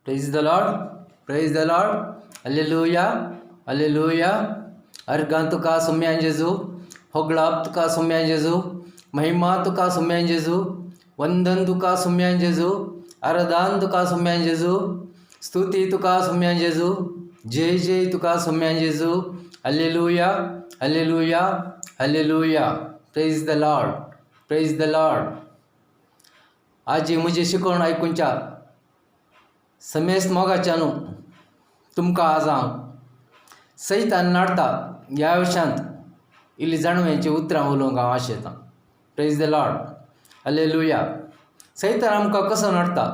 Praise the Lord, praise the Lord, hallelujah, hallelujah. अर्गां तुका सोम्यान जेजू, होगळाप तुका सोम्यान जेजू, महिमा तुका सोम्यान जेजू, वंदन तुका सोम्यान जेजू, आराधन तुका सोम्यान जेजू, स्तुती तुका सोम्यान जेजू, जय जय तुका सोम्यान जेजू. Hallelujah, hallelujah, hallelujah. Praise the Lord, praise the Lord. आजी म्हजी शिकवण आयकुच्या समेस्त मोगाच्यानू, तुमकां आज हांव सैतान नाडता ह्या विशयांत इल्ली जाणवयेची उतरां उलोवंक हांव आशेतां. Praise the Lord, hallelujah. सैतान आमकां कसो नडटा,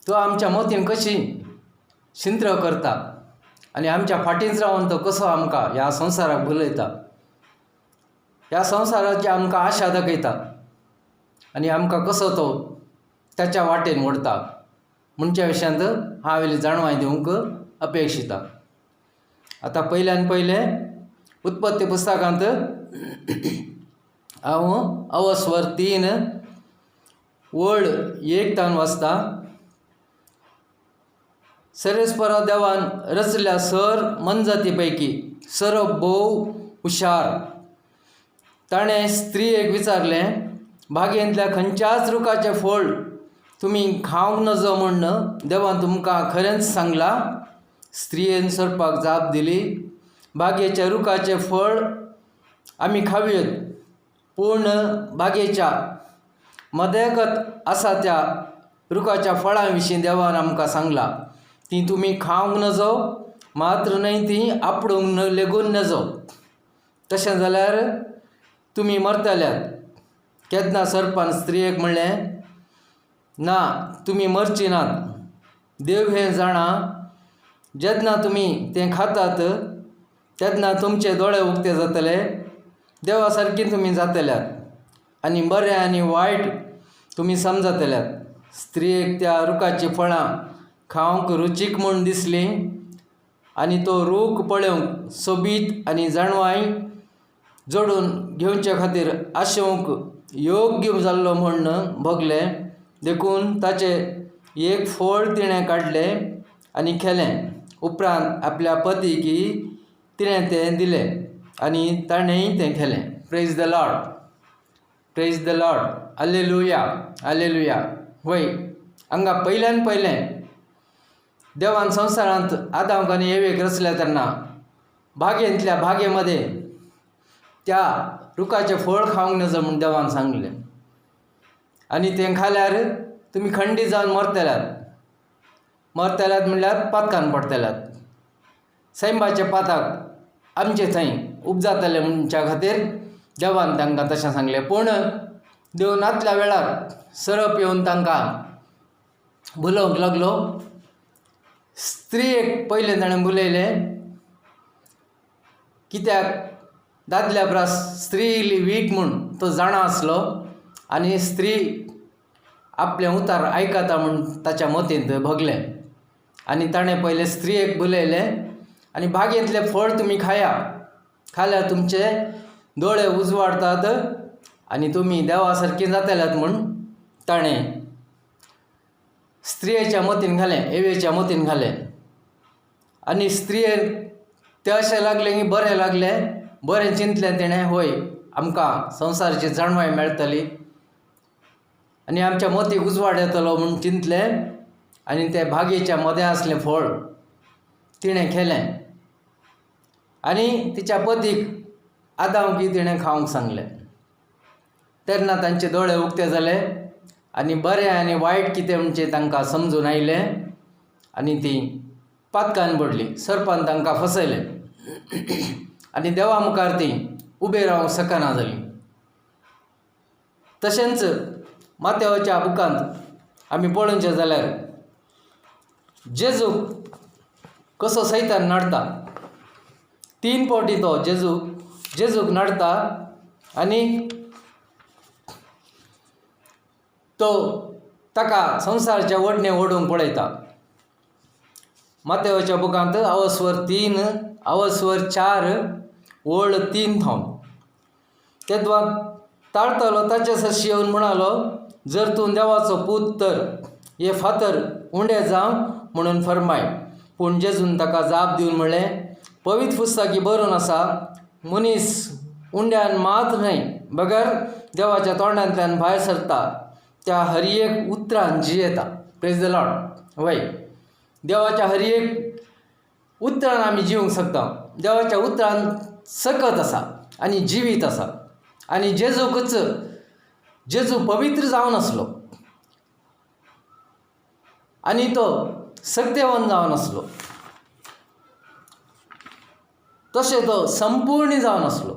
तो आमच्या मतीन कशी शिंत्र करता आनी आमच्या फाटींच रावन तो कसो आमकां ह्या संवसाराक भुलयता, ह्या संवसाराची आमकां आशा दाखयता आनी आमकां कसो तो ताच्या वाटेन ओडटा म्हणच्या विशयांत हांव इल्ली जाणवाय दिवंक अपेक्षिता. आतां पयल्यान पयलें उत्पत्ती पुस्तकांत हांव अवस्वर 3 वळ 1 तावन वाचता. सर्वेस्परा देवान रचल्या सर मनजाती पैकी सरप भोव हुशार. ताणें स्त्रियेक विचारलें, बागेंतल्या खंयच्याच रुखाचें फळ तुमी खावंक नजो म्हूण देवान तुमकां खरेंच सांगलां? स्त्रियेन सरपाक जाप दिली, बागेच्या रुखाचें फळ आमी खावयत, पूण बागेच्या मदेगत आसा त्या रुखाच्या फळां विशीं देवान आमकां सांगलां, तीं तुमी खावंक नजो, मात्र न्हय तीं आपडूंक लेगून नजो, तशें जाल्यार तुमी मरतल्यात. केन्ना सरपान स्त्रियेक म्हणलें, ना, तुमी मरची नात. देव हें जाणा, जेन्ना तुमी तें खातात तेन्ना तुमचे दोळे उक्ते जातले, देवा सारकी तुमी जातल्यात आनी बरें आनी वायट तुमी समजतल्यात. स्त्रियेक त्या रुखाचीं फळां खावंक रुचीक म्हूण दिसलीं आनी तो रूख पळोवंक सोबीत आनी जाणवाय जोडून घेवचे खातीर आशेवंक योग्य जाल्लो म्हूण भोगलें. देखून ताचें एक फळ तिणें काडलें आनी खेलें. उपरांत आपल्या पतीक तिणें तें दिलें आनी ताणेंय तें खेलें. Praise the Lord, praise the Lord, hallelujah, hallelujah. वय, हांगा पयल्यान पयलें देवान संवसारांत आदांक आनी एवेक रचल्या तेन्ना बागेंतल्या बागे मदें त्या रुखाचें फळ खावंक नजो म्हूण देवान सांगलें आनी तें खाल्यार तुमी खंडीत जावन मरतल्यात. मरतल्यात म्हणल्यार पातकान पडटल्यात. सैमाचे पाताक आमचे थंय उपजातले म्हणच्या खातीर देवान तांकां तशें सांगलें. पूण देव नातल्या वेळार सरप येवन तांकां भुलोवंक लागलो. स्त्रियेक पयलें ताणें भुलयलें, कित्याक दादल्या परस स्त्री इल्ली वीक म्हूण तो जाणा आसलो आनी स्त्री आपलें उतार आयकता म्हूण ताच्या मतींत भोगलें आनी ताणें पयलें स्त्रियेक भुलयलें आनी बागेंतलें फळ तुमी खाया, खाल्यार तुमचे दोळे उजवाडतात आनी तुमी देवा सारकी जातल्यात म्हूण ताणें स्त्रियेच्या मतीन घालें, एवेच्या मतीन घालें. आनी स्त्रियेक तें अशें लागलें की बरें लागलें. बरें चिंतलें तेणें, होय, आमकां संवसाराची जाणवाय मेळटली आनी आमच्या मतीक उजवाड येतलो म्हूण चिंतलें आनी ते बागेच्या मदें आसलें फळ तिणें खेलें आनी तिच्या पतीक आदांवकी तिणें खावंक सांगलें. तेन्ना तांचे दोळे उक्ते जाले आनी बरें आनी वायट कितें म्हणचें तांकां समजून आयलें आनी तीं पातकान पडलीं. सरपान तांकां फसयलें आनी देवा मुखार तीं उबे रावंक शकना जालीं. तशेंच माथ्याच्या बुकांत आमी पळोवचें जाल्यार जेजू कसो सैतान नाडटा. 3 फावटी तो जेजूक नाडटा आनी तो ताका संवसाराच्या वडणे ओडूंक पळयता. माथ्याच्या बुकांत अवस्वर 3, अवस्वर 4 ओळ 3 थावन, तेदवा ताळतलो ताचे सरशी येवन म्हणालो, जर तूं देवाचो पूत तर हे फातर उंडे जावं म्हणून फर्माय. पूण जेजून ताका जाप दिवन म्हणलें, पवित्र पुस्तकी बरोवन आसा, मनीस उंड्यान मात न्हय बगर देवाच्या तोंडांतल्यान भायर सरता त्या हर एक उतरान जियेता. प्रेज the Lord. वय, देवाच्या हर एक उतरान आमी जिवंक शकता. देवाच्या उतरान सकत आसा आनी जिवीत आसा. आनी जेजूकूच, जेजू पवित्र जावन आसलो आनी तो सत्यवान जावन आसलो, तशें तो संपूर्ण जावन आसलो.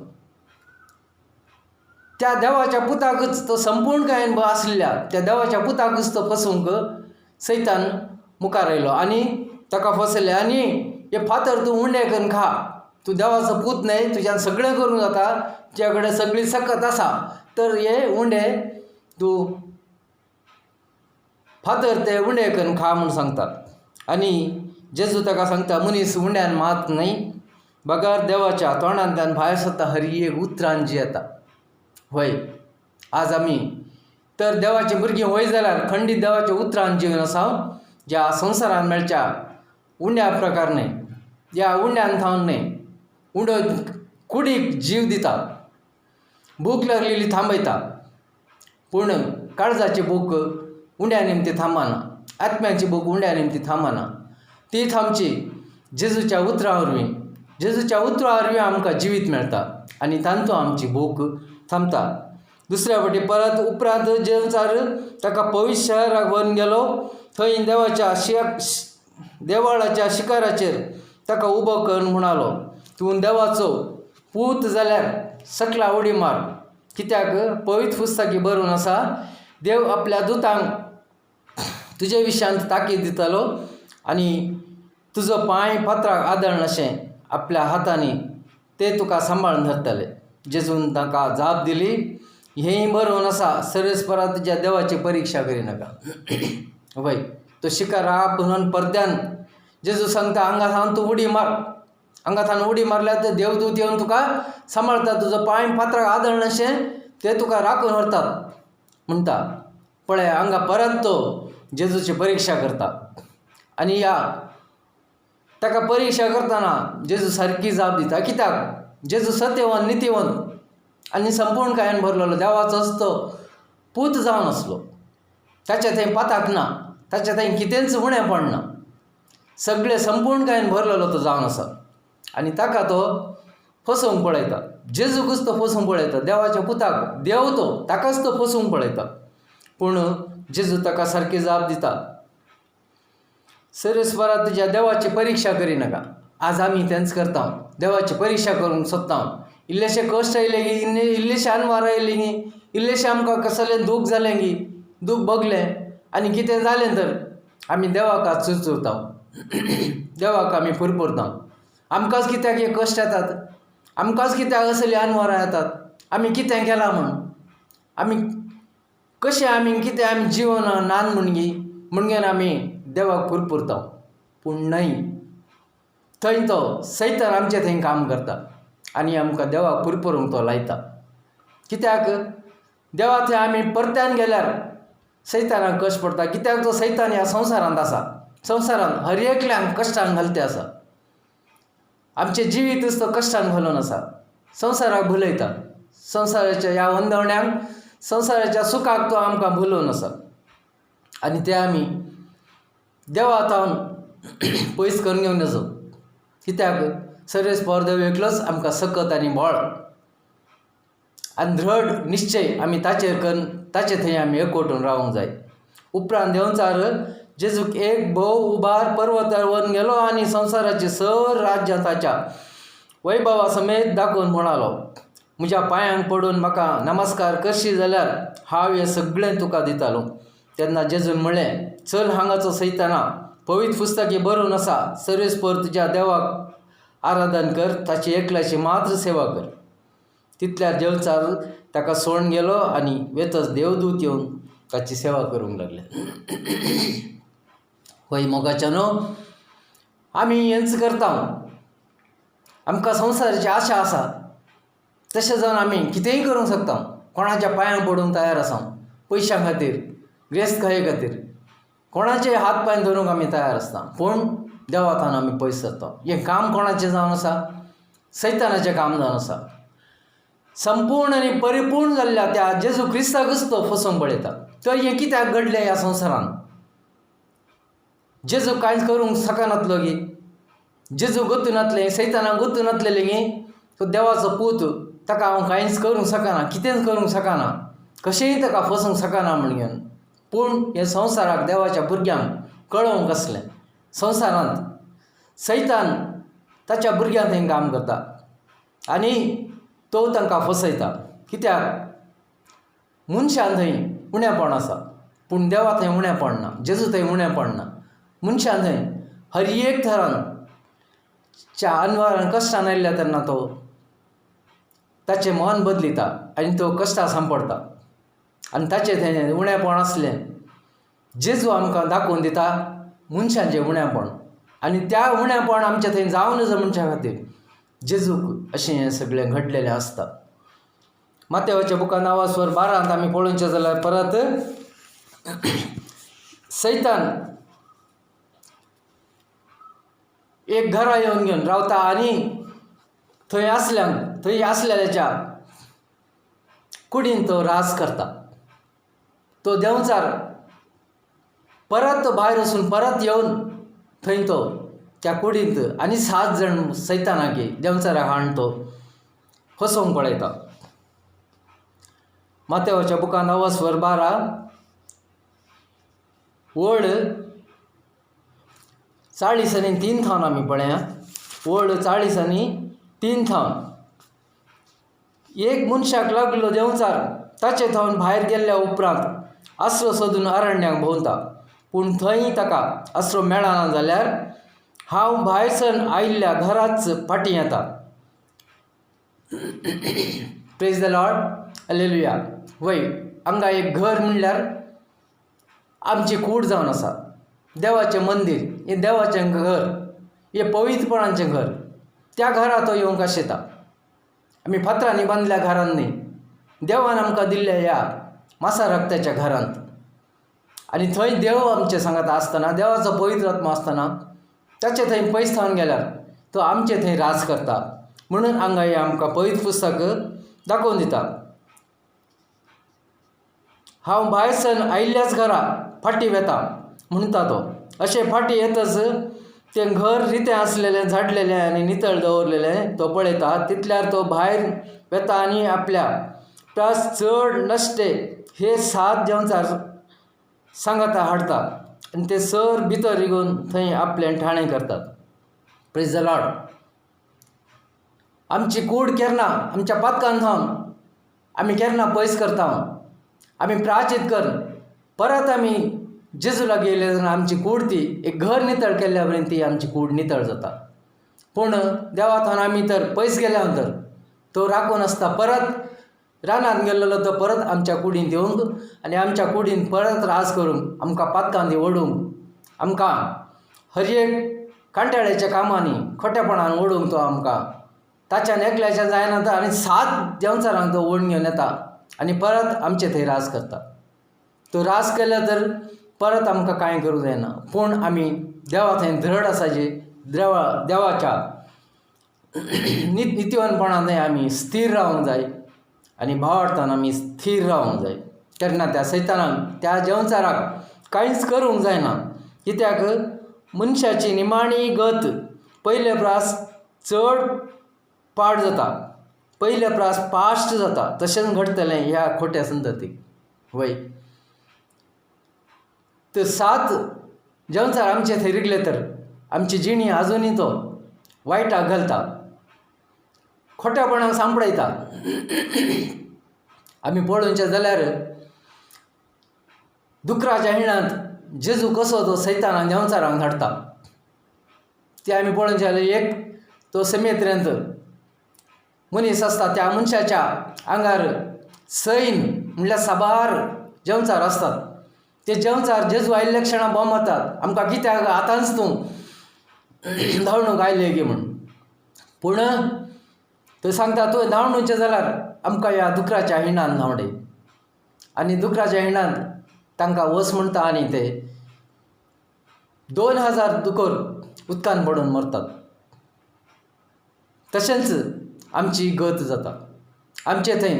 त्या देवाच्या पुताकूच तो संपूर्ण कांय आसल्या त्या देवाच्या पुताकूच तो फसोवंक सैतान मुखार आयलो आनी ताका फसयलें. आनी हे फातर तूं उंडे करून खा, तूं देवाचो पूत न्हय, तुज्यान सगळें करूंक जाता, तुज्या कडेन सगळी सकत आसा, तर हे उंडे तूं फातर ते उंडे करून खा म्हूण सांगता. आनी जेजू ताका सांगता, मनीस उंड्यान मात न्हय बगर देवाच्या तोंडांतल्यान भायर सरता हर एक उतरान जियेता. व्हय, आज आमी तर देवाची भुरगीं व्हय जाल्यार खंडीत देवाच्या उतरान जिवन आसा, ज्या संवसारान मेळच्या उंड्या प्रकार न्हय, ज्या उंड्यान थावन न्हय. उंडो कुडीक जीव दिता, भूक लागलेली थांबयता, पूण काळजाची भूक उंड्या निमती थांबना, आत्म्याची भूक उंड्या निमती थांबना. ती थांबची जेजूच्या उतरां वरवीं. जेजूच्या उतरां वरवीं आमकां जिवीत मेळटा आनी तांचो आमची भूक थांबता. दुसऱ्या फावटी परत उपरांत जेजू ताका पवित्र शहराक व्हरून गेलो. थंय देवाच्या देवाळाच्या शिखराचेर ताका उबो करून म्हणालो, तूं देवाचो पूत जाल्यार सकला उडी मार, कित्याक पवित्र पुस्तकी बरोवन आसा, देव आपल्या दुतांक तुजे विशयांत ताकीद दितलो आनी तुजो पांय फातराक आदळनाशें आपल्या हातांनी ते तुका सांबाळून धरतले. जेजून ताका जाप दिली, हेंय बरोवन आसा, सर्वेस्परा तुज्या देवाची परिक्षा करिनाका. वय, तो शिखरा म्हणून परत्यान जेजू सांगता, हांगा सावन तूं उडी मार, हांगा सावन उडी मारल्यार ते देवदूत येवन तुका सांबाळटा, तुजो पांय फातराक आदळनाशें ते तुका राखून व्हरतात म्हणटा. पळय, हांगा परत तो जेजूची परिक्षा करता आनी ह्या ताका परिक्षा करतना जेजू सारकी जाप दिता, कित्याक जेजू सत्यवान, नितीवंत आनी संपूर्ण कायान भरलेलो देवाचोच तो पूत जावन आसलो. ताच्या थंय पाताक ना, ताच्या थंय कितेंच उणें पडना, सगळें संपूर्ण कायान भरलेलो तो जावन आसा. आनी ताका तो फसोवंक पळयता, जेजूकूच तो फसोवंक पळयता, देवाच्या पुताक, देव तो, ताकाच तो फसोवंक पळयता. पूण जेजू ताका सारकी जाप दिता, सर्वेस्परा तुज्या देवाची परिक्षा करिनाका. आज आमी तेंच करता, देवाची परिक्षा करूंक सोदता. इल्लेशे कश्ट आयले गी, इल्लेशे अनवार आयले गी, इल्लेशें आमकां कसलें दूख जालें गी, दूख भोगलें आनी कितें जालें तर आमी देवाक आज चुरचुरता, देवाक आमी पुरपुरता. आमकांच कित्याक हे कश्ट येतात, आमकांच कित्याक असली अनवारां येतात, आमी कितें केलां म्हूण, आमी कशें, आमी कितें, आमी जिवन नान म्हणगी म्हणगेर आमी देवाक पुरपुरता. पूण न्हय, थंय तो सैतान आमचे थंय काम करता आनी आमकां देवाक पुरपुरूंक तो लायता. कित्याक देवा थंय आमी परत्यान गेल्यार सैतानाक कश्ट पडटा, कित्याक तो सैतान ह्या संवसारांत आसा, संवसारांत हर एकल्यांक कश्टान घालते आसा. आमचें जिवीतच तो कश्टान घालून आसा, संवसाराक भुलयता, संवसाराच्या ह्या वंदवण्यांक, संवसाराच्या सुखाक तो आमकां भुलोवन आसा आनी ते आमी देवा थावन पयस करून घेवन वचो. कित्याक सर्वेस्पर देव एकलोच आमकां सकत आनी बळ आनी दृढ निश्चय आमी ताचेर करून ताचे थंय आमी एकवटून रावंक जाय. उपरांत देंवचार जेजूक एक भोव उबार पर्वतार व्हरून गेलो आनी संवसाराचे सर राज्यां ताच्या वैभवा समेत दाखोवन म्हणालो, म्हज्या पांयांक पडून म्हाका नमस्कार करशी जाल्यार हांव हें सगळें तुका दितालो. तेन्ना जेजून म्हणलें, चल हांगाचो सैताना, पवित्र पुस्तकी बरोवन आसा, सर्वेस्पर तुज्या देवाक आराधन कर, ताची एकल्याची मात्र सेवा कर. तितल्या देवचार ताका सोडून गेलो आनी वेतच देवदूत येवन ताची सेवा करूंक लागले. होय मोगाच्यानो, आमी हेंच करता, आमकां संवसाराची आशा आसा, तशें जावन आमी कितेंय करूंक शकता, कोणाच्या पांयांक पडूंक तयार आसा, पयशां खातीर, गिरेस्तकाये खातीर. कोणाचे हात पांय धरूंक आमी तयार आसता, पूण देवा थावन आमी पयस सरता. हें काम कोणाचें जावन आसा? सैतानाचें काम जावन आसा. संपूर्ण आनी परिपूर्ण जाल्ल्या त्या जेजू क्रिस्ताकूच तो फसोवंक पळयता. तर हें कित्याक घडलें ह्या संवसारांत? जेजू कांयच करूंक शकनातलो गी? जेजू गोतू नातलें, सैतानाक गोतू नातलेलें गी तो देवाचो पूत, ताका हांव कांयच करूंक शकना, कितेंच करूंक शकना, कशेंय ताका फसोवंक शकना म्हण घेवन. पूण हे संवसाराक देवाच्या भुरग्यांक कळोवंक आसलें, संवसारांत सैतान ताच्या भुरग्यांक थंय काम करता आनी तो तांकां फसयता. कित्याक मनशान थंय उणेपण आसा, पूण देवा थंय उणेपण ना, जेजू थंय उणेपण ना. मनशान थंय हर एक थरान च्या अनवरान कश्टान आयिल्ल्या तेन्ना तो ताचें मन बदलिता आनी तो कश्टां सांपडटा आनी ताचें थंय उणेपण आसलें. जेजू आमकां दाखोवन दिता मनशांचें उणेपण आनी त्या उणेपण आमचें थंय जावं नजो मनशा खातीर जेजूक अशें हें सगळें घडलेलें आसता. मातेवाच्या बुकान नांवास्वर 12 आमी पळोवचें जाल्यार परत सैतान एक घरा येवन घेवन रावता आनी थंय आसल्यांक थंय आसलेल्याच्या कुडीन तो राज करता. तो देंवचार परत तो भायर वचून परत येवन थंय तो त्या कुडींत आनी 7 जाण सैतानाक देंवचाराक हाडून तो फसोवंक पळयता. मातेवाच्या बुकान 9 12 ओळ 40 आनी 3 थावन आमी पळया. ओळ 40 आनी 3 थावन एक मनशाक लागलो देंवचार, ताचे थावन भायर गेल्ल्या उपरांत आसरो सोदून अरण्याक भोंवता, पूण थंय ताका आसरो मेळना जाल्यार हांव भायर सरून आयिल्ल्या घराच फाटीं येता. Praise the Lord, hallelujah. वय हांगा एक घर म्हणल्यार आमची कूड जावन आसा, देवाचें मंदीर, हें देवाचें घर, हें पवित्रपणाचें घर. त्या घरा तो येवंक आशेता. आमी फातरांनी बांदल्या घरान न्ही, देवान आमकां दिल्ल्या ह्या मासा रक्ताच्या घरांत. आनी थंय देव आमचे सांगात आसतना, देवाचो पवित्र आत्मा आसतना ताचे थंय पयस थावन गेल्यार तो आमचे थंय राज करता. म्हणून हांगा हें आमकां पवित्र पुस्तक दाखोवन दिता. हांव भायर सरून आयिल्ल्याच घरा फाटीं वेता म्हणटा तो. अशें फाटीं येतच तें घर रितें आसलेलें, झाडलेलें आनी नितळ दवरलेलें तो पळयता. तितल्यार तो भायर वेता आनी आपल्या प्लस चड नश्टे हे 7 देंवचार सांगाता हाडटा आनी ते सर भितर रिगून थंय आपलें ठाणें करतात. Praise the Lord. आमची कूड केन्ना आमच्या पातकान थावन आमी केन्ना पयस करता, आमी प्राचीत कर परत आमी जेजू लागीं येयले तेन्ना आमची कूड ती एक घर नितळ केल्ल्या पर्यंत ती आमची कूड नितळ जाता. पूण देवा थावन आमी तर पयस गेल्या तर तो राखून आसता. परत रानांत गेल्लो तो परत आमच्या कुडींत येवंक आनी आमच्या कुडींत परत राज करूंक, आमकां पातकांनी ओडूंक, आमकां हर एक कांटाळ्याच्या कामांनी खोटेपणान ओडूंक तो आमकां ताच्यान एकल्याच्यान जायना तर आनी 7 देंवचारांक तो ओडून घेवन येता आनी परत आमचे थंय राज करता. तो राज केलो तर परत आमकां कांय करूंक जायना. पूण आमी देवा थंय दृढ आसाची, देवाच्या नितीवनपणान थंय आमी स्थीर रावंक जाय आनी भावार्थान आमी स्थीर रावंक जाय. तेन्ना त्या सैतानाक, त्या देंवचाराक कांयच करूंक जायना. कित्याक मनशाची निमाणी गत पयले प्रास चड पाड जाता, पयले प्रास पाश्ट जाता. तशेंच घडटलें ह्या खोट्या संततीक. वय तर 7 देंवचार आमचे थंय रिगले तर आमची जिणी आजुनूय तो वायटाक घालता, खोटेपणाक सांपडयता. आमी पळोवचें जाल्यार दुकराच्या हिणांत जेजू कसो तो सैतानाक देंवचारांक धाडटा ते आमी पळोवचें जाल्यार एक तो समेत्रेंत मनीस आसता, त्या मनशाच्या आंगार सैन म्हणल्यार साबार जेवचार आसतात. ते जेवचार जेजू आयिल्ल्या क्षणा बोम मारतात, आमकां कित्याक आतांच तूं धांवणूक आयलें गी म्हूण. पूण थंय सांगता तुवें धांवणुचें जाल्यार आमकां ह्या दुकराच्या हिंडान धांवडे. आनी दुकराच्या हिंडान तांकां वच म्हणटा आनी ते 2000 दुकोर उदकान पडून मरतात. तशेंच आमची गत जाता. आमचे थंय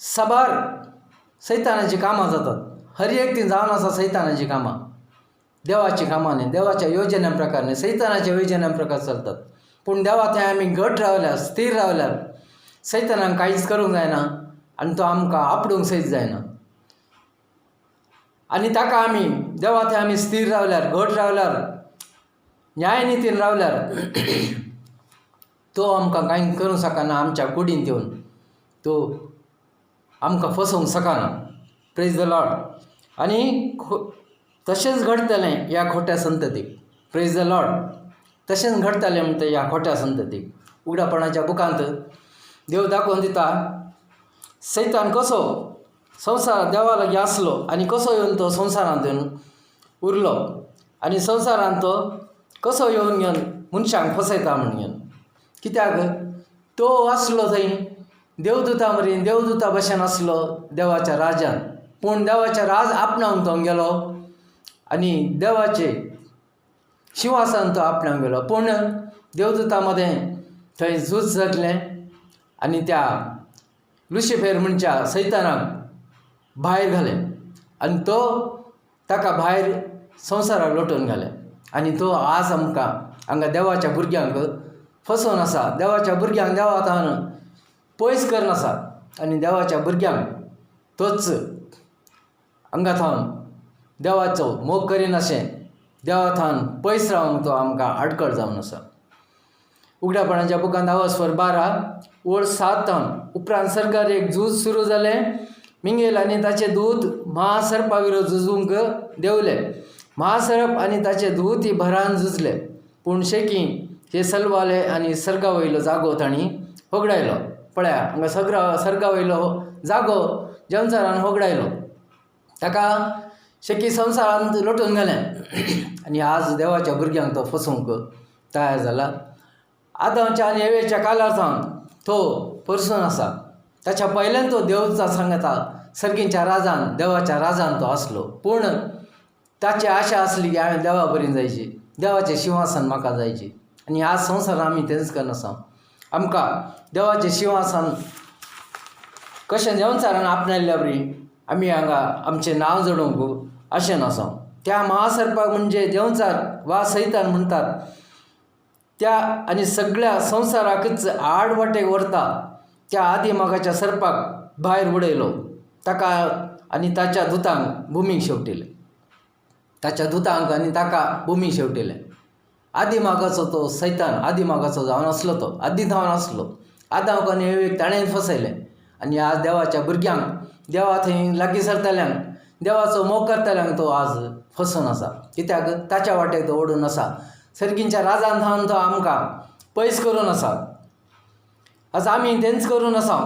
साबार सैतानाचीं कामां जातात. हर एक ती जावन आसा सैतानाचीं कामां, देवाचीं कामां न्ही, देवाच्या योजने प्रकार न्ही, सैतानाच्या योजने प्रकार चलतात. पूण देवा थंय आमी घट रावल्यार, स्थीर रावल्यार सैतानाक कांयच करूंक जायना आनी तो आमकां आपडूंक सयत जायना. आनी ताका आमी देवा थंय आमी स्थीर रावल्यार, घट रावल्यार, न्यायनितीन रावल्यार तो आमकां कांय करूंक शकना. आमच्या कुडींत येवन तो आमकां फसोवंक शकना. Praise the Lord. आनी तशेंच घडटलें ह्या खोट्या संततीक. Praise the Lord. तशेंच घडटलें म्हणटा ह्या खोट्या संततीक. उगडापणाच्या बुकांत देव दाखोवन दिता सैतान कसो संवसार देवा लागीं आसलो आनी कसो येवन तो संवसारांत येवन उरलो आनी संवसारांत तो कसो येवन घेवन मनशांक फसयता म्हण घेवन. कित्याक तो आसलो थंय देवदूता मरेन, देवदूता भशेन आसलो देवाच्या राजान. पूण देवाच्या राज आपणावन तो गेलो आनी देवाचे शिंवासन तो आपणावन गेलो. पूण देवदूता मदें थंय झूज जातलें आनी त्या लुशिफेर म्हणच्या सैतानाक भायर घालें आनी तो ताका भायर संवसाराक लोटून घालें. आनी तो आज आमकां हांगा देवाच्या भुरग्यांक फसोवन आसा, देवाच्या भुरग्यांक देवा थावन पयस करून आसा आनी देवाच्या भुरग्यांक तोच हांगा थावन देवाचो मोग करिनाशें देवा थावन पयस रावंक तो आमकां आडकळ जावन आसा. उगडापणाच्या बुकांत आवस्वर 12 ओळ 7 थावन उपरांत सरकार एक झूज सुरू जालें. मिंगेल आनी ताचे दूत महासर्पा विरोध झुजूंक देंवले. महासर्प आनी ताचे दूत ही भरान झुजले, पूण शेकी हे सलवाले आनी सर्गा वयलो जागो तांणी होगडायलो. पळया हांगा सर्गा वयलो जागो जंवसारान होगडायलो, ताका शेकी संवसारांत लोटून घालें आनी आज देवाच्या भुरग्यांक तो फसोवंक तयार जाला. आदांच्या आनी हेवेच्या कालार सावन तो परसून आसा. ताच्या पयल्यान तो देवचा सांगता सर्गींच्या राजान, देवाच्या राजान तो आसलो. पूण ताची आशा आसली की हांवें देवा बरीन जायची, देवाचें शिंवासन म्हाका जायची. आनी आज संवसार आमी तेंच करना. आमकां देवाचें शिंवासन कशें देंवचारान आपणायल्ल्या बरी आमी हांगा आमचें नांव जोडूंक अशें नासा. त्या महासर्पाक म्हणजे देंवचार वा सैतान म्हणटात त्या आनी सगळ्या संवसाराकच आड वाटेक व्हरता त्या आदी मागाच्या सर्पाक भायर उडयलो ताका आनी ताच्या दुतांक भुमीक शेवटिलें. ताच्या दुतांक आनी ताका भुमीक शेवटिलें. आदी मागाचो तो सैतान आदी मागाचो जावन आसलो, तो आदी धांवन आसलो. आदांक आनी हेवेक ताणें फसयलें आनी आज देवाच्या भुरग्यांक, देवा थंय लागीं सरतल्यांक, देवाचो मोग करतल्यांक तो आज फसोवन आसा. कित्याक ताच्या वाटेक तो ओडून आसा. सर्गींच्या राजान थावन तो आमकां पयस करून आसा. आज आमी तेंच करून आसा.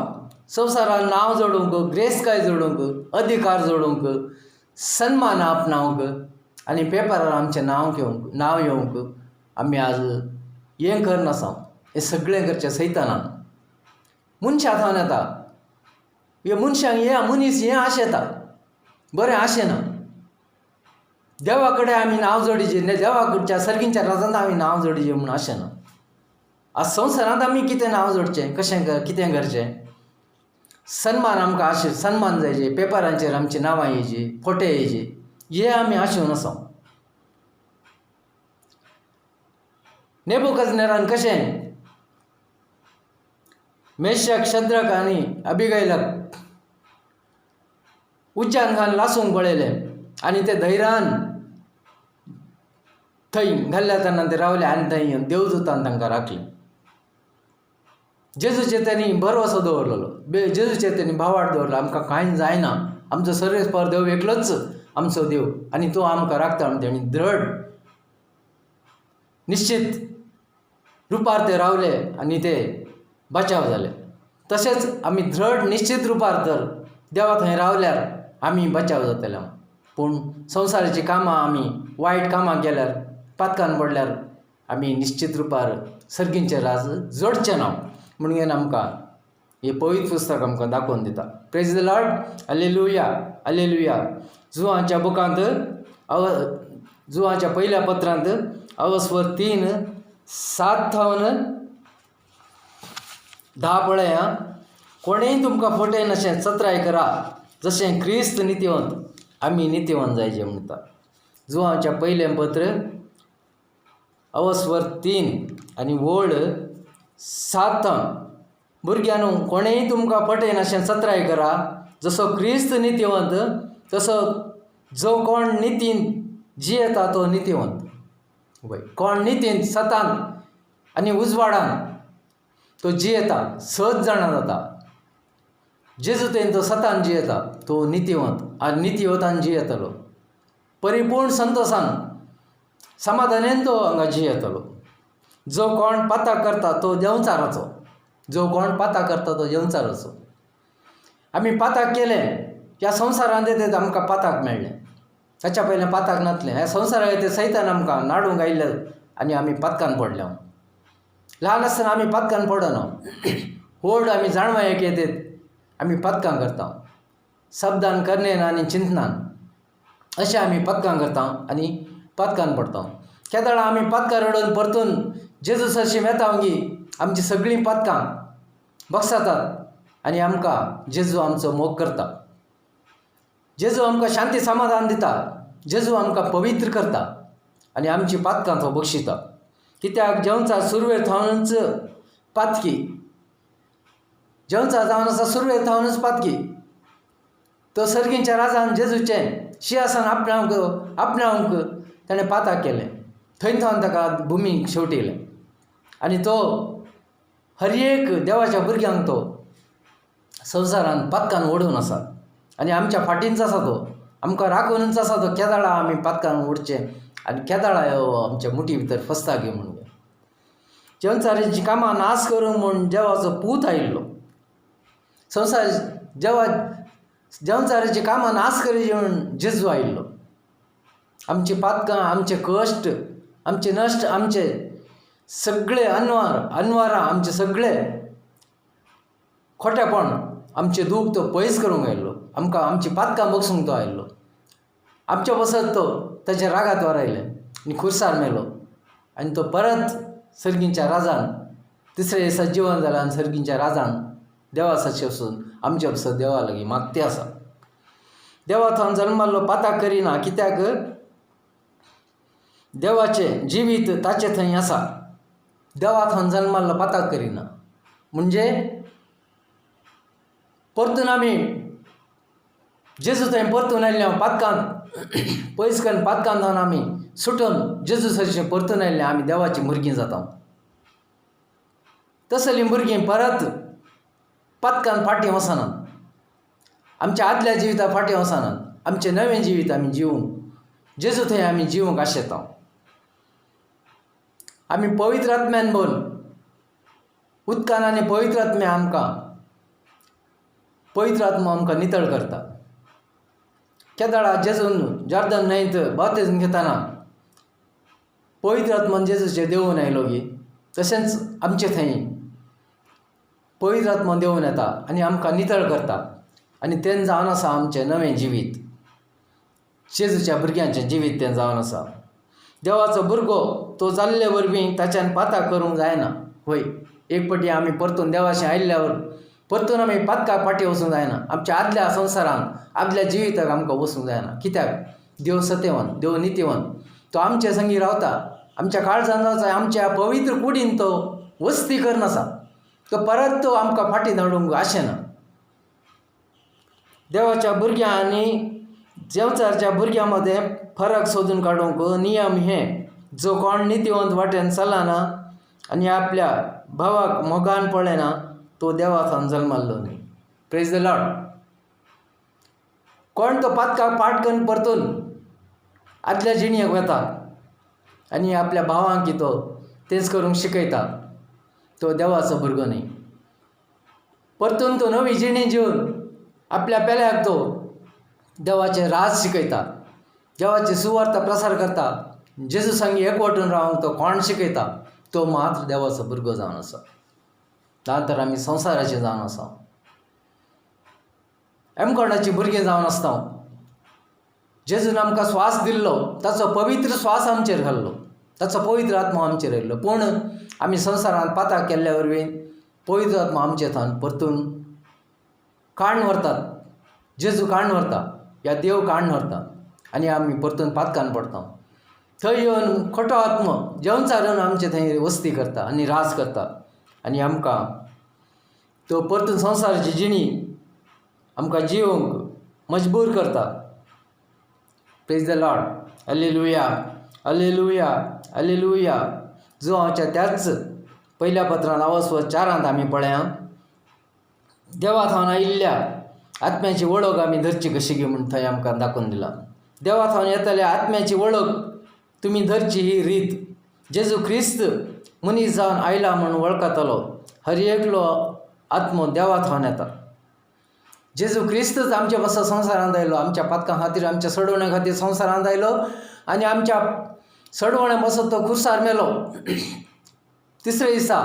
संवसारान नांव जोडूंक, ग्रेसकाय जोडूंक, अधिकार जोडूंक, सन्मान आपणावंक आनी पेपरार आमचें नांव घेवंक, नांव येवंक आमी आज हें करनासा. हें सगळें करचें सैतानान. मनशां थावन येता हे मनशांक, हे मनीस हें आशेता, बरें आशेना. देवा कडेन आमी नांव जोडीचे, देवा कडच्या सर्गींच्या राजान आमी नांव जोडीचें म्हूण आशेना. आज संवसारांत आमी कितें नांव जोडचें, कशें कितें करचें, सन्मान आमकां आशे सन्मान जायचे, पेपरांचेर आमची नांवां येयची, फोटे येयचे, हे आमी आशेवन आसा. नेबुकदनेझरान कशें मेशक, शद्रक आनी अबिगैलाक उज्यान घालून लासूंक पळयलें आनी ते धैर्यान थंय घाल्ल्या तेन्ना ते रावले आनी थंय देवदूतान तांकां राखले. जेजूचेर तांणी भरवंसो दवरलेलो, जेजूचेर तांणी भावार्थ दवरलो, आमकां कांय जायना, आमचो सर्वेस्पर देव एकलोच आमचो देव आनी तो आमकां राखता म्हूण तांणी दृढ निश्चित रुपार ते रावले आनी ते बचाव जाले. तशेंच आमी दृढ निश्चित रुपार तर देवा थंय रावल्यार आमी बचाव जातले. पूण संवसाराचीं कामां आमी वायट कामां केल्यार, पातकान पडल्यार आमी निश्चित रुपार सर्गींचें राज जोडचें ना म्हणून आमकां हें पवित्र पुस्तक आमकां दाखोवन दिता. Praise the Lord. Hallelujah, hallelujah. जुवांच्या बुकांत जुवाच्या पयल्या पत्रांत अवस्वर 3:7 थावन 10 पळया. कोणेय तुमकां फटयनाशें चत्राय करा, जशें क्रिस्त नितीवंत आमी नितीवंत जायचे म्हणटा. जुवाच्या पयलें पत्र अवस्वर 3:7. भुरग्यांनो, कोणेय तुमकां फटयनाशें चत्राय करा, जसो क्रिस्त नितीवंत तसो जो कोण नितीन जियेता तो नितीवंत. वय, कोण नितीन सतान आनी उजवाडान तो जियेता, सत जाणा जाता, जेजू तेन तो सतान जियेता तो नितीवंत आनी नितीवंतान जियेतलो, परिपूर्ण संतोसान समाधानेन तो हांगा जियेतलो. जो कोण पाताक करता तो देंवचाराचो, जो कोण पाताक करता तो देंवचाराचो. आमी पाताक केलें ह्या संवसारांत येते आमकां पाताक मेळ्ळें, ताच्या पयलें पाताक नासलें. ह्या संवसारांत येते सैतान आमकां नाडूंक आयिल्लें आनी आमी पातकान पडले. ल्हान आसतना आमी पातकान पडना, व्हड आमी जाणवायेक येतात आमी पातकां करता, शब्दान करणेन आनी चिंतनान अशें आमी पातकां करता आनी पातकान पडटा. केदळा आमी पातकां रडून परतून जेजू सरशी वेता गी आमची सगळीं पातकां बगसातात आनी आमकां जेजू आमचो मोग करता. जेजू आमकां शांती समाधान दिता, जेजू आमकां पवित्र करता आनी आमची पातकां तो बक्षिता. कित्याक जेवचा सुरवेर थावनच पातकी, जेवचा जावन आसा सुरवेर थावनच पातकी. तो सर्गींच्या राजान जेजूचें शिंवासन आपणावंक आपणावंक ताणें पाताक केलें, थंय थावन ताका भुमीक शेवटिलें आनी तो हर एक देवाच्या भुरग्यांक तो संवसारान पातकान ओडून आसा आनी आमच्या फाटींच आसा तो, आमकां राखूनच आसा तो. केदाळा आमी पातकान ओडचें आनी केदाळा आमच्या मुठी भितर फसता गी म्हणून जेवचारीची कामां नाश करूंक म्हूण देवाचो पूत आयिल्लो. संवसार देवा जेवचारीची कामां नाश करी म्हूण जेजू आयिल्लो. आमची पातकां, आमचे कश्ट, आमचे नश्ट, आमचे सगळे अनवार अनवारां, आमचे सगळे खोटेपण, आमचें दूख तो पयस करूंक आयिल्लो. आमकां आमची पातकां बगसूंक तो आयिल्लो. आमच्या बसत तो ताच्या रागात वारायलें आनी खुर्सार मेलो आनी तो परत सर्गींच्या राजान तिसरे दिसा जिवन जाला आनी सर्गींच्या राजान देवा सारशें वचून आमच्या बसत देवा लागीं मागते आसा. देवा थंय जल्माल्लो पाताक करिना, कित्याक देवाचें जिवीत ताचे थंय आसा. देवा थंय जल्माल्लो पाताक करिना म्हणजे परतून आमी जेजू थंय परतून आयिल्ले पातकान पयस करून पातकान जावन आमी सुटून जेजू सरशीं परतून आयिल्ले आमी देवाचीं भुरगीं जाता. तसलीं भुरगीं परत पातकान फाटीं वचनात, आमच्या आदल्या जिविता फाटीं वचनात, आमचें नवें जिवीत आमी जिवूंक जेजू थंय आमी जिवूंक आशेता. आमी पवित्र आत्म्यान भरून उदकान आनी पवित्र आत्म्या आमकां पवित्र आत्मा आमकां नितळ करता. केदळा जेजून जॉर्दन न्हंयत बाप्तीज्म घेतना पवित्र आत्मान जेजूचेर देंवून आयलो गी, तशेंच आमचे थंय पवित्र आत्मा देंवून येता आनी आमकां नितळ करता आनी तें जावन आसा आमचें नवें जिवीत, जेजूच्या भुरग्यांचें जिवीत तें जावन आसा. देवाचो भुरगो तो जाल्ले वरवीं ताच्यान पाताक करूंक जायना. वय, एक पटी आमी परतून देवाशें आयिल्ल्यावर परतून आमी पातकाक फाटीं वचूंक जायना. आमच्या आदल्या संवसारान आदल्या जिविताक आमकां वचूंक जायना, कित्याक देव सत्यवान, देव नितीवान, तो आमचे संगी रावता, आमच्या काळजान रावता, आमच्या पवित्र कुडीन तो वस्ती करून आसा. तो परत तो आमकां फाटीं धाडूंक आशेना. देवाच्या भुरग्यां आनी देंवचारच्या भुरग्यां मदें फरक सोदून काडूंक नियम हे, जो कोण नितीवंत वाटेन चलना आनी आपल्या भावाक मोगान पळयना तो देवा थावन जल्माल्लो न्हय. Praise the Lord. कोण तो पातकाक पाट करून परतून आदल्या जिणेक वता आनी आपल्या भावांक तो तेंच करूंक शिकयता तो देवाचो भुरगो न्हय. परतून तो नवी जिणी जिवन आपल्या पेल्याक तो देवाचें राज शिकयता, देवाची सुवार्ता प्रसार करता, जेजू संगी एकवटून रावंक तो कोण शिकयता तो मात्र देवाचो भुरगो जावन आसा. ना तर आमी संवसाराचे जावन आसा, एमकोणाची भुरगीं जावन आसता. जेजून आमकां स्वास दिल्लो, ताचो पवित्र स्वास आमचेर घाल्लो, ताचो पवित्र आत्मो आमचेर आयिल्लो. पूण आमी संवसारांत पाताक केल्ल्या वरवीं पवित्र आत्मो आमचे थंय परतून काण व्हरतात, जेजू काण व्हरता या देव काण व्हरता आनी आमी परतून पातकान पडटा. थंय येवन खोटो आत्मो जेवचार येवन आमचे थंय वस्ती करता आनी राज करता आनी आमकां तो परतून संवसाराची जिणी आमकां जिवंक मजबूर करता. Praise the Lord. Alleluia, alleluia, alleluia. जुवांच्या त्याच पयल्या पत्रान आवस्वर 4 आमी पळया, देवा थावन आयिल्ल्या आत्म्याची वळख आमी धरची कशी गी म्हूण थंय आमकां दाखोवन दिला. देवा थावन येतल्या आत्म्याची वळख तुमी धरची ही रीत, जेजू क्रिस्त मनीस जावन आयला म्हूण वळखतलो हर एकलो आत्मो देवा थावन येता. जेजू क्रिस्तच आमच्या पासत संवसारांत आयलो, आमच्या पातकां खातीर, आमच्या सडवण्या खातीर संवसारांत आयलो आनी आमच्या सडवण्या पासत तो खुर्सार मेलो. तिसरे दिसा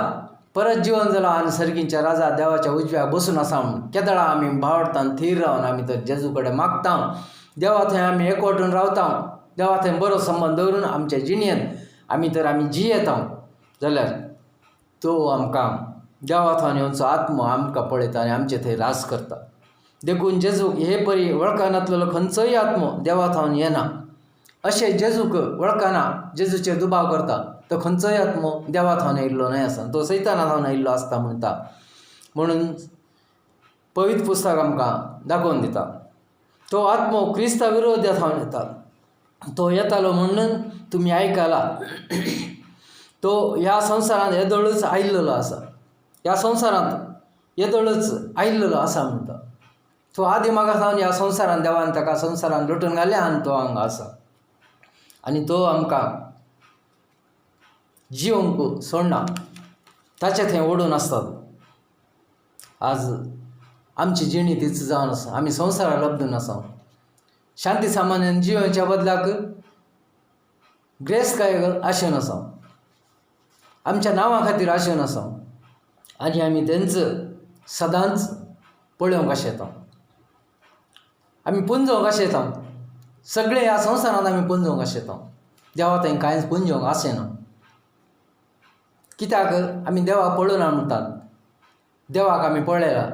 परत जिवन जालो आनी सर्गींच्या राजा देवाच्या उजव्या बसून आसा म्हूण केदळा आमी भावडतान थीर रावन आमी तर जेजू कडेन मागता, देवा थंय आमी एकवटून रावता, देवा थंय बरो संबंद दवरून आमच्या जिणेंत आमी तर आमी जियेता जाल्यार तो आमकां देवा थंय येवचो आत्मो आमकां पळयता आनी आमचे थंय रास करता. देखून जेजूक हे परी वळखनातलेलो खंयचोय आत्मो देवा थावन येना. अशें जेजूक वळखना, जेजूचेर दुबाव करता, तो खंयचोय आत्मो देवा थावन आयिल्लो न्हय आसा, तो सैताना थावन आयिल्लो आसता म्हणटा. म्हणून पवित्र पुस्तक आमकां दाखोवन दिता तो आत्मो क्रिस्ता विरोध्या थावन येता. तो येतालो म्हणून तुमी आयकला. तो ह्या संवसारांत येदोळूच आयिल्लो आसा, ह्या संवसारांत येदोळूच आयिल्लो आसा म्हणटा. तो आदी मागा सावन ह्या संवसारान देवान ताका संवसारान लुटून घालें आनी तो हांगा आसा आनी तो आमकां जिवंक सोडना, ताचे थंय ओडून आसतात. आज आमची जिणी तीच जावन आसा, आमी संवसाराक लब्दून आसा. शांती सामान्यान जिवनाच्या बदलाक ग्रेस काय आशेन आसा, आमच्या नांवा खातीर आशेन आसा आनी आमी तेंच सदांच पळोवंक आशेता, आमी पुंजोवंक आशेता. सगळे ह्या संवसारांत आमी पुंजोवंक आशेता, देवा थंय कांयच पुंजोवंक आशेना. कित्याक आमी देवाक पळोवना म्हणटात, देवाक आमी पळयला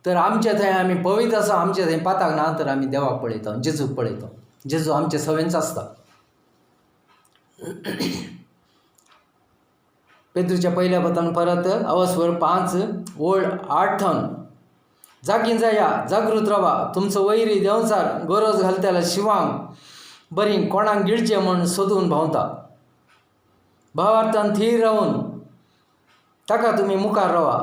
तर आमचे थंय आमी पवित्र आसा, आमचे थंय पाताक ना तर आमी देवाक पळयता, जेजूक पळयता. जेजू आमचे सवेंच आसता. पेद्रूच्या पयल्या पत्रान परत अवस्वर 5 ओळ 8 थावन, जागीं जाया, जागृत रावा, तुमचो वैरी देंवचार गरज घालतल्या शिवांक बरी कोणाक गिळचें म्हूण सोदून भोंवता. भावार्थान थीर रावून ताका तुमी मुखार रावा.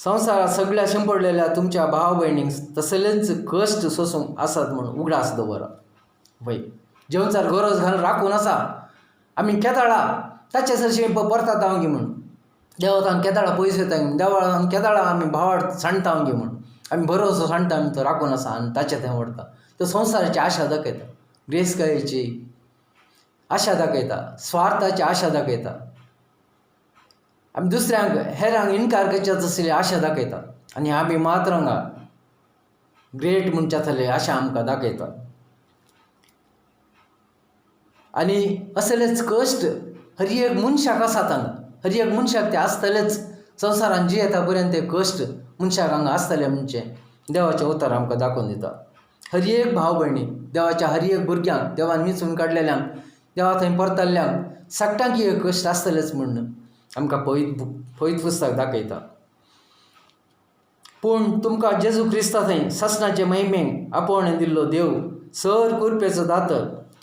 संवसारांत सगळ्या शिंपडलेल्या तुमच्या भाव भयणींक तसलेच कश्ट सोसूंक आसात म्हूण उगडास दवरा. वय जेवचार गरज घालून राखून आसा आमी केदाळा ताचे सरशी परतात हांव गी म्हूण, देवतांक केदाळा पयस येता म्हूण, देवळान केदाळा आमी भावार्थ सांडटा गी म्हूण, आमी भरोसो सांडटा आमी तो राखून आसा आनी ताचे थंय व्हरता. तो संवसाराची आशा दाखयता, ग्रेसकायेची आशा दाखयता, स्वार्थाची आशा दाखयता, आमी दुसऱ्यांक हेरांक इनकार करच्या तसली आशा दाखयता आनी आमी मात्र हांगा ग्रेट म्हणच्या थले आशा आमकां दाखयता. आनी असलेच कश्ट हर एक मनशाक आसात हांगा, हर एक मनशाक ते आसतलेच. संवसारान जियेता पर्यंत ते कश्ट मनशाक हांगा आसतले म्हणचे देवाचें उतर आमकां दाखोवन दिता. हर एक भाव भयणी देवाच्या हर एक भुरग्यांक देवान विंचून काडलेल्यांक देवा थंय परतल्ल्यांक सगळ्यांक हे कश्ट आसतलेच म्हूण आमकां पवित्र पुस्तक दाखयता. पूण तुमकां जेजू क्रिस्ता थंय सासणाचे महिमेक आपोवणें दिल्लो देव सर कुरपेचो दात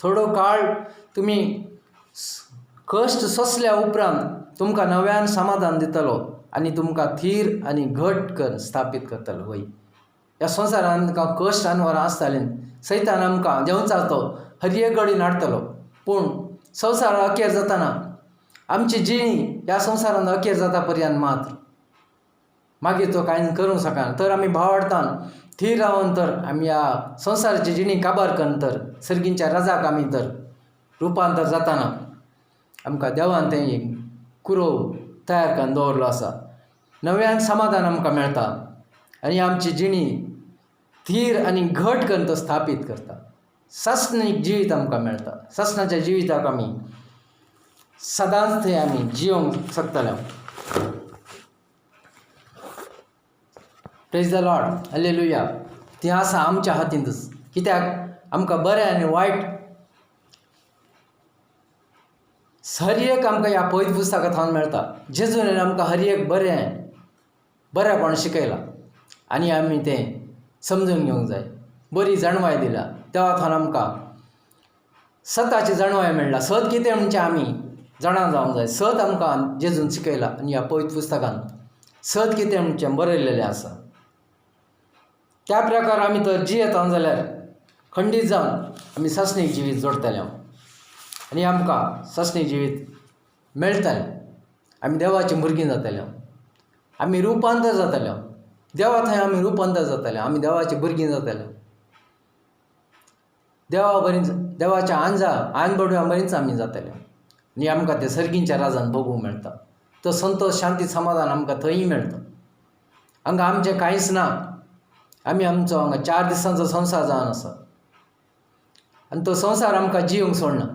थोडो काळ तुमी कश्ट सोंसल्या उपरांत तुमकां नव्यान समाधान दितलो आनी तुमकां थीर आनी घट कर स्थापीत करतलो. वय ह्या संवसारान तुमकां कश्ट आनी वरां आसतालीं, सैतान आमकां देंवचार तो हर एक घडीन हाडटलो. पूण संवसार अखेर जाताना आमची जिणी ह्या संवसारान अखेर जाता पर्यंत मात्र मागीर तो कांय करूंक शकना. तर आमी भावार्थान थीर रावन तर आमी ह्या संवसाराची जिणी काबार करून तर सर्गींच्या रजाक आमी तर रुपांतर जाताना आमकां देवान तें कुरोव तयार करून दवरलो आसा. नव्यान समाधान आमकां मेळटा आनी आमची जिणी थीर आनी घट करून तो स्थापीत करता. सासणीक जिवीत आमकां मेळटा. सासणाच्या जिविताक आमी सदांच थंय आमी जियोंक शकतले. प्रेज the Lord, hallelujah. तें आसा आमच्या हातींतच, कित्याक आमकां बरें आनी वायट हर एक आमकां ह्या पवित्र पुस्तकां थावन मेळटा. जेजून आमकां हर एक बरें बरेपण शिकयलां आनी आमी तें समजून घेवंक जाय. बरी जाणवाय दिल्या देवा थावन, आमकां सताची जाणवाय मेळ्ळा. सत कितें म्हणचें आमी जाणा जावंक जाय. सत आमकां जेजून शिकयला आनी ह्या पवित्र पुस्तकान सत कितें म्हणचें बरयलेलें आसा. त्या प्रकार आमी तर जियेता जाल्यार खंडीत जावन आमी सासणीक जिवीत जोडटले आनी आमकां सासणीक जिवीत मेळटलें. आमी देवाचीं भुरगीं जातले, आमी रुपांतर जातले. देवा थंय आमी रुपांतर जातले, आमी देवाचीं भुरगीं जातले. देवा बरींच, देवाच्या आंजा आन बडव्या बरींच आमी जातले आनी आमकां ते सर्गींच्या राजान भोगूंक मेळटा. तो संतोश, शांती, समाधान आमकां थंय मेळटा. हांगा आमचें कांयच ना. आमी आमचो हांगा 4 दिसांचो संवसार जावन आसा आनी तो संवसार आमकां जिवंक सोडना.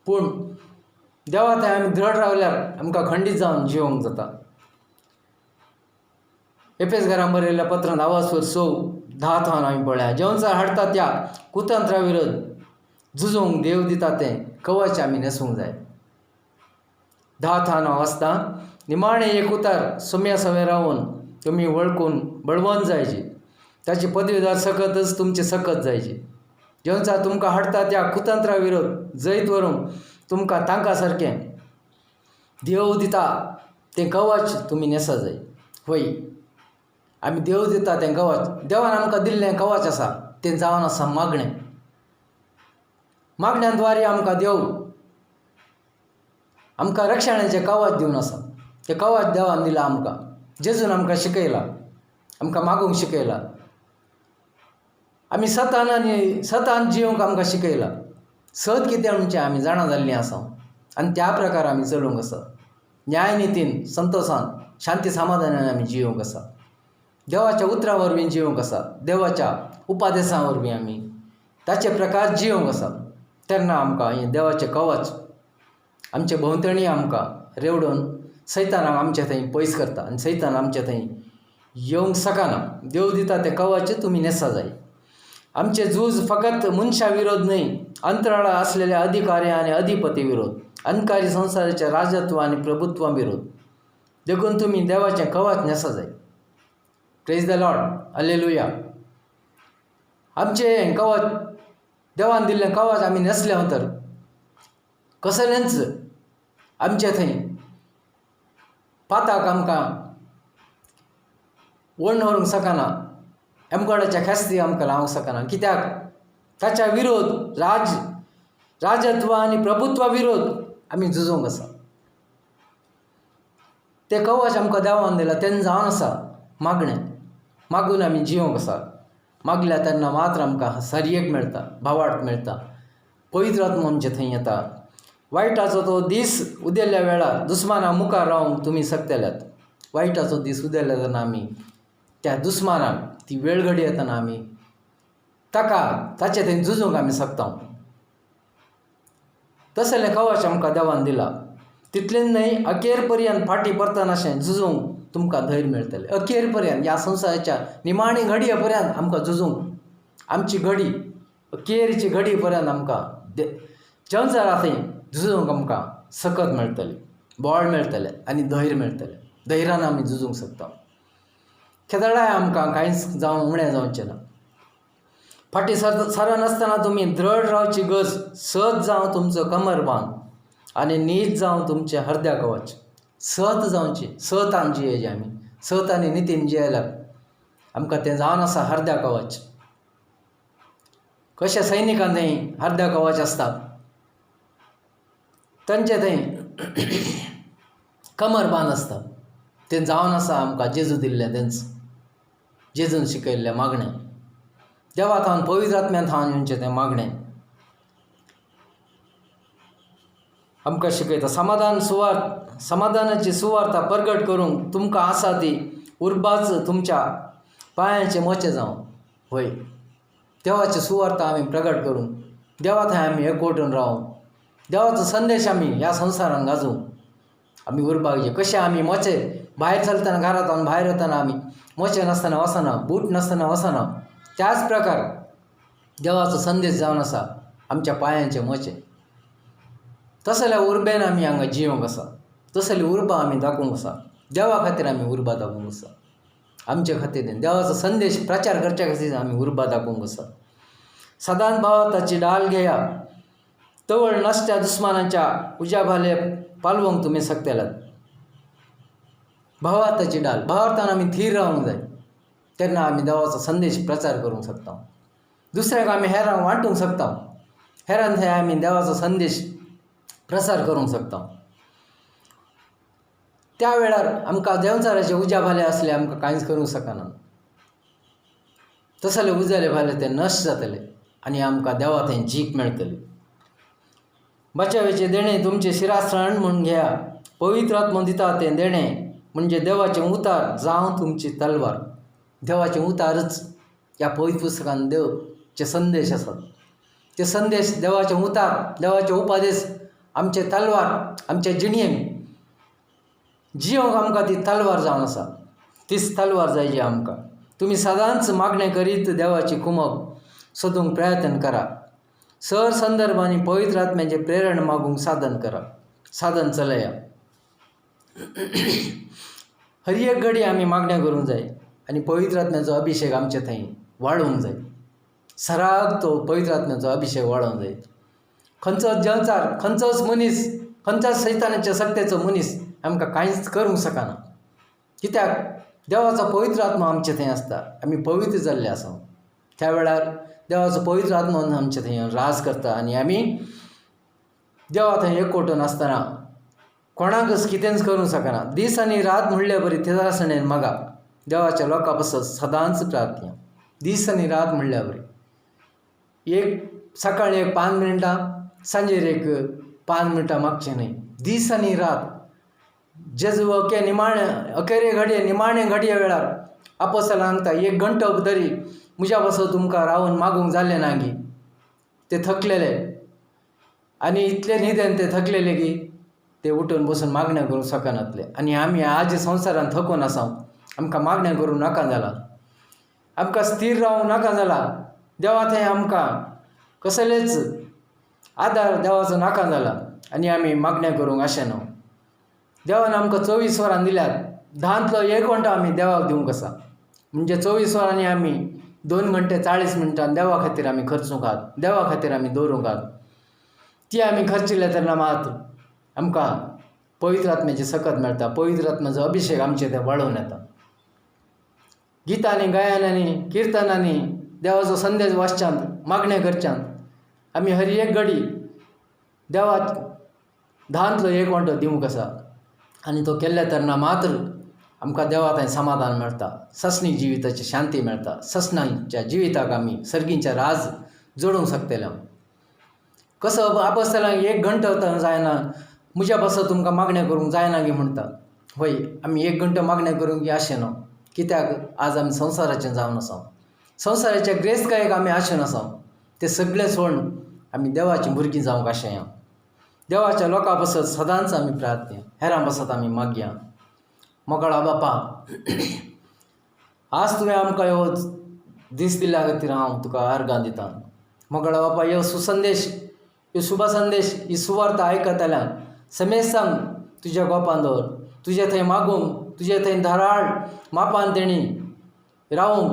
पूण देवा थंय आमी दृढ रावल्यार आमकां खंडीत जावन जिवंक जाता. एफेस घरां बरयल्ल्या पत्रान आवाज 6:10 थावन आमी पळया, जेवणचार हाडटा त्या कुतंत्रा विरोध झुजूंक देव दिता तें कवच आमी न्हेसूंक जाय. 10 थावन हांव वाचता, निमाणें एक उतार सोम्या सवें रावन तुमी वळखून बळवंत जायची, ताची पदवीदार सकतच तुमची सकत जायची. जेवणचार तुमकां हाडटा त्या कुतंत्रा विरोध जैत व्हरूंक तुमकां तांकां सारकें देव दिता तें कवच तुमी न्हेसा जाय. होय, आमी देव दिता तें कवच, देवान आमकां दिल्लें कवच आसा तें जावन आसा मागणें. मागण्या द्वारे आमकां देव आमकां रक्षणाचें कवच दिवन आसा. तें कवच देवान दिलां आमकां, जेजून आमकां शिकयलां, आमकां मागूंक शिकयलां. आमी सतान आनी सतान जिवंक आमकां शिकयलां. सत कितें म्हणचें आमी जाणा जाल्लीं आसा आनी त्या प्रकार आमी चलूंक आसा. न्यायनितीन, संतोशान, शांती समाधानान आमी जिवंक आसा. देवाच्या उतरां वरवीं जिवंक आसा, देवाच्या उपादेसां वरवीं आमी ताचे प्रकार जिवंक आसा. तेन्ना आमकां हें देवाचें कवच आमचे भोंवतणी आमकां रेवडून सैतानाक आमचे थंय पयस करता आनी सैतान आमचे थंय येवंक शकना. देव दिता तें कवच तुमी न्हेसा जाय. आमचें झूज फकत मनशा विरोध न्हय, अंतराळा आसलेल्या अधिकारी आनी अधिपती विरोध, अंधकारी संवसाराच्या राजत्व आनी प्रभुत्वा विरोध. देखून तुमी देवाचें कवच न्हेसा जाय. प्रेज the Lord, hallelujah. आमचें कवच, देवान दिल्लें कवच आमी न्हेसलें तर कसलेंच आमचे थंय पाताक आमकां ओडून व्हरूंक शकना. एमगोडाच्या ख्यास्ती आमकां लावंक शकना, कित्याक ताच्या विरोध राजत्व आनी प्रभुत्वा विरोध आमी झुजूंक आसा. तें कवच आमकां देवान दिलां तेन्ना जावन आसा मागणें, मागून आमी जिवंक आसा. मागल्या तेन्ना मात्र आमकां सरयेक मेळटा, भावार्थ मेळटा, पवित्र आत्मो आमचे थंय येता. वायटाचो तो दीस उदेल्ल्या वेळार दुस्माना मुखार रावंक तुमी शकतल्यात. वायटाचो दीस उदेल्ल्या तेन्ना आमी त्या दुस्मानाक ती वेळ घडी येतना आमी ताका ताचे थंय झुजूंक आमी शकता. तसलें कवच आमकां देवान दिलां. तितलें न्हय, अखेर पर्यंत फाटीं परतनाशें झुजूंक तुमकां धैर्य मेळटलें. अखेर पर्यंत, ह्या संवसाराच्या निमाणी घडये पर्यंत आमकां झुजूंक, आमची घडी अखेरची घडी पर्यंत आमकां संवसारा थंय झुजूंक आमकां सकत मेळटली, बळ मेळटलें आनी धैर्य मेळटलें. धैर्यान आमी झुजूंक शकता. केदळाय आमकां कांयच जावं उणें जावचें ना. फाटीं सरनासतना तुमी दृढ रावची गरज. सत जावं तुमचो कमर बांद आनी नीत जावं तुमचें हरद्या कवच. सत जावची, सतान जियेचे आमी, सत आनी नितीन जियेल्यार आमकां तें जावन आसा हरद्या कवच. कशें सैनिकां थंय हरद्या कवच आसता, तांचे थंय कमर बांद आसता, तें जावन आसा आमकां जेजू दिल्लें तेंच, जेजून शिकयल्लें मागणें, देवा थावन पवित्र आत्म्यान थावन येवचें तें मागणें आमकां शिकयता. समाधान सुवार्थ, समाधानाची सुवार्ता परगट करूंक तुमकां आसा ती उर्बाच तुमच्या पांयाचे मोचे जावं. होय, देवाची सुवार्ता आमी प्रगट करूंक देवा थंय आमी एकवटून रावूंक, देवाचो संदेश आमी ह्या संवसारान गाजोवंक आमी उरपाक जाय. कशें आमी मोचे भायर चलतना, घरांत भायर वतना आमी मोचे नासतना वचना, बूट नासतना वचना, त्याच प्रकार देवाचो संदेश जावन आसा आमच्या पांयांचे मोचे. तसल्या उर्बेन आमी हांगा जियोंक आसा, तसली उर्बा आमी दाखोवंक आसा. देवा खातीर आमी उर्बा दाखोवंक आसा, आमचे खातीर देवाचो संदेश प्रचार करच्या खातीर आमी उर्बा दाखोवंक आसा. सदांच भावार्थाची डाल घेया, तवळ नसत्या दुस्मानाच्या उज्या भाले पालवंक तुमी शकतल्यात. भावार्थाची डाल, भावार्थान आमी थीर रावंक जाय, तेन्ना आमी देवाचो संदेश प्रचार करूंक शकता, दुसऱ्याक आमी हेरांक वांटूंक शकता, हेरां थंय आमी देवाचो संदेश प्रसार करूंक शकता. त्या वेळार आमकां देंवचाराचे उज्या भाले आसले आमकां कांयच करूंक शकना, तसले उजाले भाले ते नश्ट जातले आनी आमकां देवा थंय जीख मेळटली. बचावेचें देणें तुमचें शिरास्त्राण म्हूण घेया, पवित्र आत्मो दिता तें देणें म्हणजे देवाचें उतार जावं तुमची तलवार. देवाचें उतारच ह्या पवित्र पुस्तकान देवचे संदेश आसात, ते संदेश देवाचे उतार, देवाचे उपदेश आमचे तलवार, आमचे जिणेंत जियोंक आमकां ती तलवार जावन आसा, तीच तलवार जाय जी आमकां. तुमी सदांच मागणें करीत देवाची कुमक सोदूंक प्रयत्न करा, सर संदर्भांनी पवित्र आत्म्याचें प्रेरण मागूंक साधन करा, साधन चलया. हर एक घडी आमी मागणें करूंक जाय आनी पवित्र आत्म्याचो अभिशेक आमचे थंय वाडोवंक जाय. सराग तो पवित्र आत्म्याचो अभिशेक वाडोवंक जाय. खंयचोच देंवचार, खंयचोच मनीस, खंयच्याच सैतानाच्या सक्तेचो मनीस आमकां कांयच करूंक शकना, कित्याक देवाचो पवित्र आत्मा आमचे थंय आसता, आमी पवित्र जाल्ले आसा. त्या वेळार देवाचो पवित्र आत्मा आमचे थंय राज करता आनी आमी देवा थंय एकवटून आसतना कोणाकच कितेंच करूंक शकना. दीस आनी रात म्हणले बरी थेजासणेन मागा देवाच्या लोकां पासत सदांच प्रार्थना, दीस आनी रात म्हणल्या बरी. एक सकाळी एक 5 मिनटां, सांजेर एक 5 मिनटां मागचें न्हय, दीस आनी रात. जेजू अके निमाणे अखेरे घडये निमाणे घडये वेळार आपोस्तलांक सांगता, 1 घंटो तरी म्हज्या पासत तुमकां रावन मागूंक जालें ना गी. ते थकलेले आनी इतले न्हिदेन ते थकलेले की ते उठून बसून मागणें करूंक शकनातले. आनी आमी आज संवसारान थकून आसा, आमकां मागणें करूंक नाका जालां, आमकां स्थीर रावूंक नाका जालां. देवा थंय आमकां कसलेच आदार देवाचो नाका जाला आनी आमी मागणें करूंक आशेना. देवान आमकां 24 वरां दिल्यात, 10तलो 1 घंटो आमी देवाक दिवंक आसा, म्हणजे 24 वरांनी आमी 2 घंटे 40 मिनटां देवा खातीर आमी खर्चूंक आहात, देवा खातीर आमी दवरूंक आहात. ती आमी खर्चिले तेन्ना मात आमकां पवित्र आत्म्याची सकत मेळटा, पवित्र आत्म्याचो अभिशेक आमचे ते वाडोवन येता. गितांनी, गायनांनी, किर्तनांनी देवाचो संदेश वाचच्यान, मागणें करच्यान आमी हर एक घडी देवाक 10तलो 1 वांटो दिवंक आसा आनी तो केल्ल्या तेन्ना मात्र आमकां देवा थंय समाधान मेळटा, ससणी जिविताची शांती मेळटा, ससणाच्या जिविताक आमी सर्गींच्या राज जोडूंक शकतले. कसो आपोस्तलांक 1 घंटो जायना म्हज्या पासत तुमकां मागणें करूंक जायना गी म्हणटा. हय, आमी 1 घंटो मागणें करूंक गी आशेना, कित्याक आज आमी संवसाराचें जावन आसा, संवसाराच्या ग्रेस्तकायेक आमी आशेन आसा. ते सगळें सोडून आमी देवाचीं भुरगीं जावंक आशेया. देवाच्या लोकां पासत सदांच आमी प्रार्थना, हेरां पासत आमी मागया. मोगाळा बापा, आज तुवें आमकां ह्यो दीस दिल्या खातीर हांव तुका आर्गां दितां. मोगाळा बापा, ह्यो सुसंदेश, ह्यो शुभ संदेश, ही सुवार्ता आयकतल्यांक समेस्तांक तुज्या गोपान दवर, तुजे थंय मागूंक, तुजे थंय धाराळ मापान तेणी रावूंक,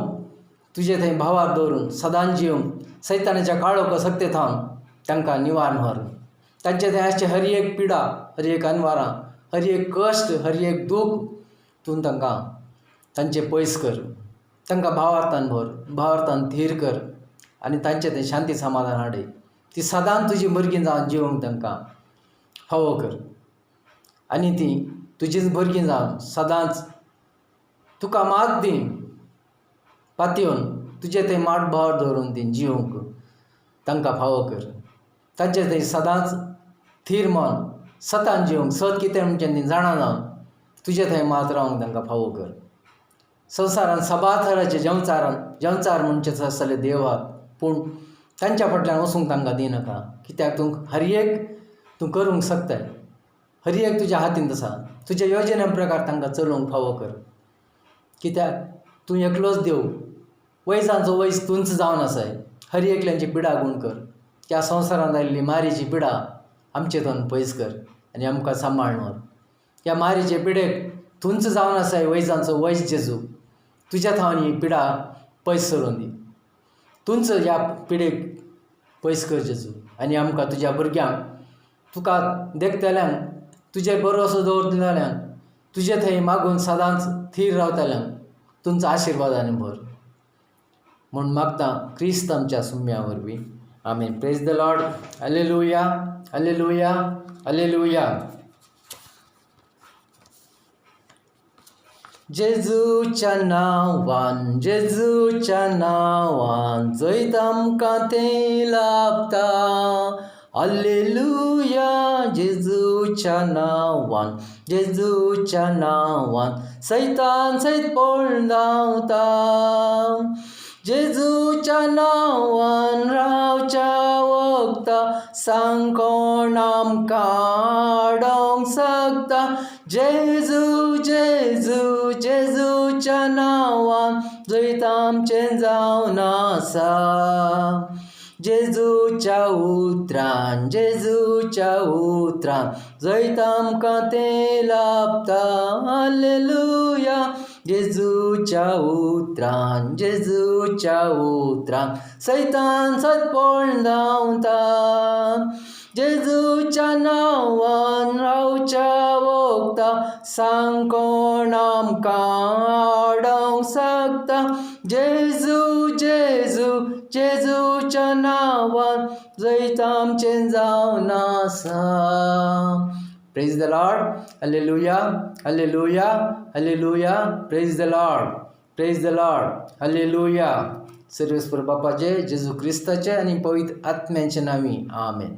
तुजे थंय भावार दवरून सदांच जिवंक, सैतानाच्या काळोख सक्ते थावन तांकां निवारण व्हर. तांचे थंय आसचे हर एक पिडा, हर एक अनवारां, हर एक कश्ट, हर एक दूख तूं तांकां तांचे पयस कर, तांकां भावार्थान भर, भावार्थान थीर कर आनी तांचे थंय शांती समाधान हाडय. ती सदांच तुजी भुरगीं जावन जिवंक तांकां फावो कर आनी ती तुजीच भुरगीं जावन सदांच तुका मात दी पातयेवन तुजे थंय माट भावार दवरून ती जिवंक तांकां फावो कर. तांचे थंय सदांच थीर मन सतान जिवंक, सत कितें म्हणचें ती जाणा जावन तुजे थंय मात रावंक तांकां फावो कर. संवसारान सभा थराचे जेवचार, जेवचार म्हणचे आसतले देव आहात, पूण तांच्या फाटल्यान वचूंक तांकां दिनाका, कित्याक तूं हर एक तूं करूंक शकताय, हर एक तुज्या हातींत आसा. तुज्या योजने प्रकार तांकां चलोवंक फावो कर, कित्याक तूं एकलोच देव, वैजांचो वैज तूंच जावन आसाय. हर एकल्यांची पिडा गूण कर. ह्या संवसारांत आयिल्ली मारीची पिडा आमचे थंय पयस कर आनी आमकां सांबाळून व्हर. ह्या मारीचे पिडेक तूंच जावन आसाय वैजांचो वैज जेजू, तुज्या थावन ही पिडा पयस सरून दी. तूंच ह्या पिडेक पयस कर जेजू, आनी आमकां तुज्या भुरग्यांक तुका देखतल्यांक, तुजेर भरवंसो दवरतल्यांक, तुजे थंय मागून सदांच थीर रावतल्यांक तुमचो आशिर्वादान भर म्हूण मागता क्रिस्त आमच्या सुम्या वरवीं, आमेन. Praise the Lord. Hallelujah, hallelujah, hallelujah. जेजूच्या नांवान, जेजूच्या नांवान जैत आमकां तें लाभता. हालेलुया. जेजूच्या नांवान, जेजूच्या नांवान सैतान सैत पळून धांवता. जेजूच्या नांवान रावच्या वखदा, सांग कोण आमकां आडोवंक शकता? जेजू, जेजू, जेजूच्या नांवान जैत आमचें जावन आसा. जेजूच्या उतरान, जेजूच्या उतरान जैत आमकां तें लाभता. हालेलुया. जेजूच्या उतरान, जेजूच्या उतरान सैतान सत पळून धांवता. जेजूच्या नांवान रावच्या वखदा, सांग कोण आमकां आडोवंक शकता? जेजू, जेजू, जेजूच्या नांवान जैत आमचें जावन आसा. Praise the Lord. Hallelujah, hallelujah, hallelujah. Praise the Lord, praise the Lord. Hallelujah. सर्वेस्पर बापाचे, जेजू क्रिस्ताचे आनी पवित्र आत्म्याचे नांवी, आमेन.